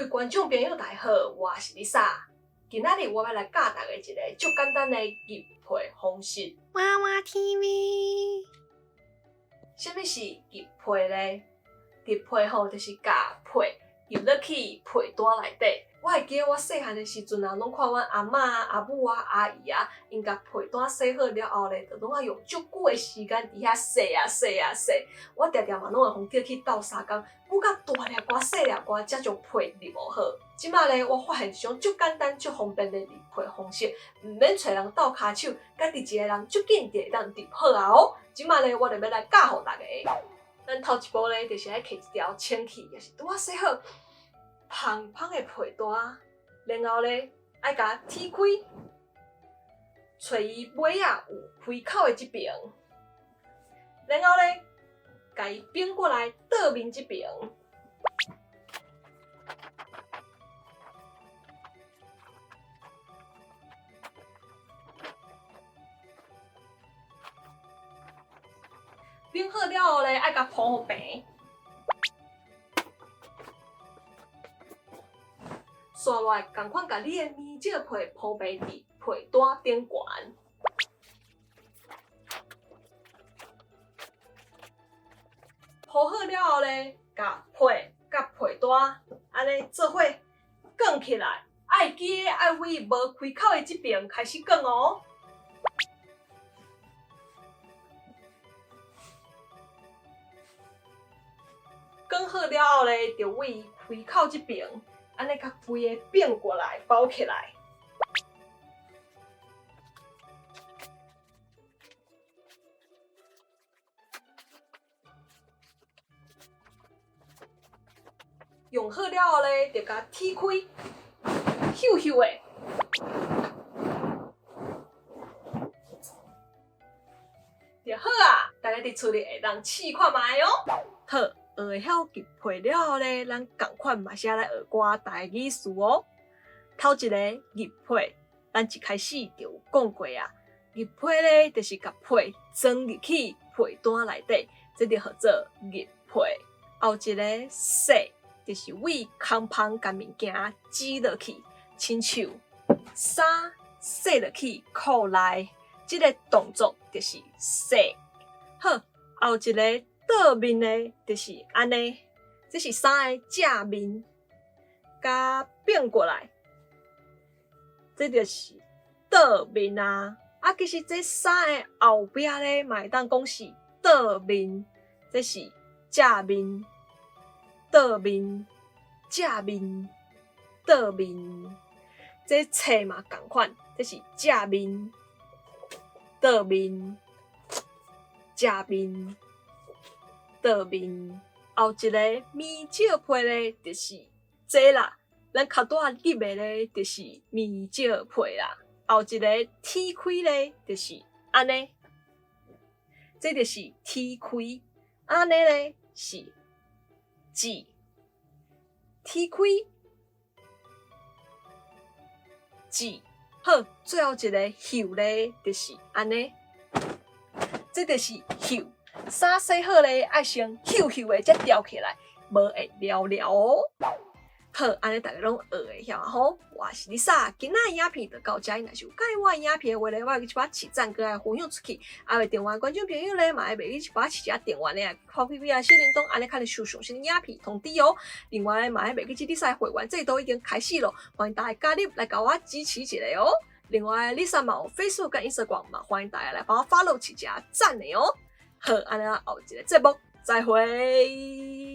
位觀眾朋友，大家好，我是麗莎。今仔日我欲來教大家一个足簡單的入被方式。娃娃 TV，啥物是入被咧？入被吼，就是共被入落去被單內底。我會記得我細漢的時陣啊，攏看阮阿嬤啊、阿母啊、阿姨啊，𪜶共被單洗好了後咧，就攏愛用足久的時間佇遐洗啊洗啊洗。我定定嘛攏會予叫去鬥相共，舞甲大粒歌、細粒歌，才將被入予好。這馬咧，我發現一種足簡單、足方便的入被方式，毋免揣人鬥跤手，家己一个人足緊就會當入好啊哦。這馬咧，我就欲來教予大家。咱頭一步咧，就是愛摕一條清氣，也是拄仔洗好、芳芳的被單，然後咧，愛共踢開，揣伊尾仔有開口的這爿，然後咧，共伊反過來倒面這爿。反好了後咧，愛共鋪予平。紲落來，仝款共你的棉蓆被鋪平佇被單頂懸。鋪好了後咧，共被佮被單按呢做伙捲起來，愛記得愛對無開口的這爿開始捲哦。捲好了後咧，就對開口這爿，按呢共規个反過來包起來。用好了後咧，就共踢開，搝搝的，就好啊！大家佇厝裡會當試看覓哦。好，學會曉入被了後咧，咱仝款嘛是愛來學寡台語詞哦。頭一個入被，咱一開始就有講過啊。入被咧，就是共被裝入去被單內底，這就號做入被。後一個洗，就是對空縫共物件擠落去，親像衫洗落去褲內，這个動作就是洗。好，後一個倒面的，就是按呢，這是衫的正面，共反過來，這就是倒面啊。啊，其實這衫的後壁咧，嘛會當講是倒面，這是正面。倒面、正面、倒面，這冊嘛仝款，這是正面、倒面、正面、倒面。後一個棉蓆被咧，就是這啦。咱較拄仔入的咧，就是棉蓆被啦。後一個踢開咧，就是按呢，這就是踢開，按呢咧是擠，踢開，擠。好，最後一個搝咧，就是按呢，這就是搝。衫洗好咧，愛先搝搝的才吊起來，無會撩撩哦。好，按呢大家攏學會曉啊吼。我是麗莎，今仔影片就到遮，若是有佮意我的影片的話咧，我會記一寡飼讚閣愛分享出去。啊，未訂閱觀眾朋友咧，嘛會袂記一寡飼一下訂閱的，開啟啊小鈴鐺，按呢較會收上新影片通知哦。另外嘛會袂記麗莎會員制度已經開始咯，歡迎大家加入來共我支持一下哦。另外，麗莎嘛有 Facebook 佮 Instagram 嘛，歡迎大家來幫我 follow 飼一下讚的哦。好，按呢後一个節目再會。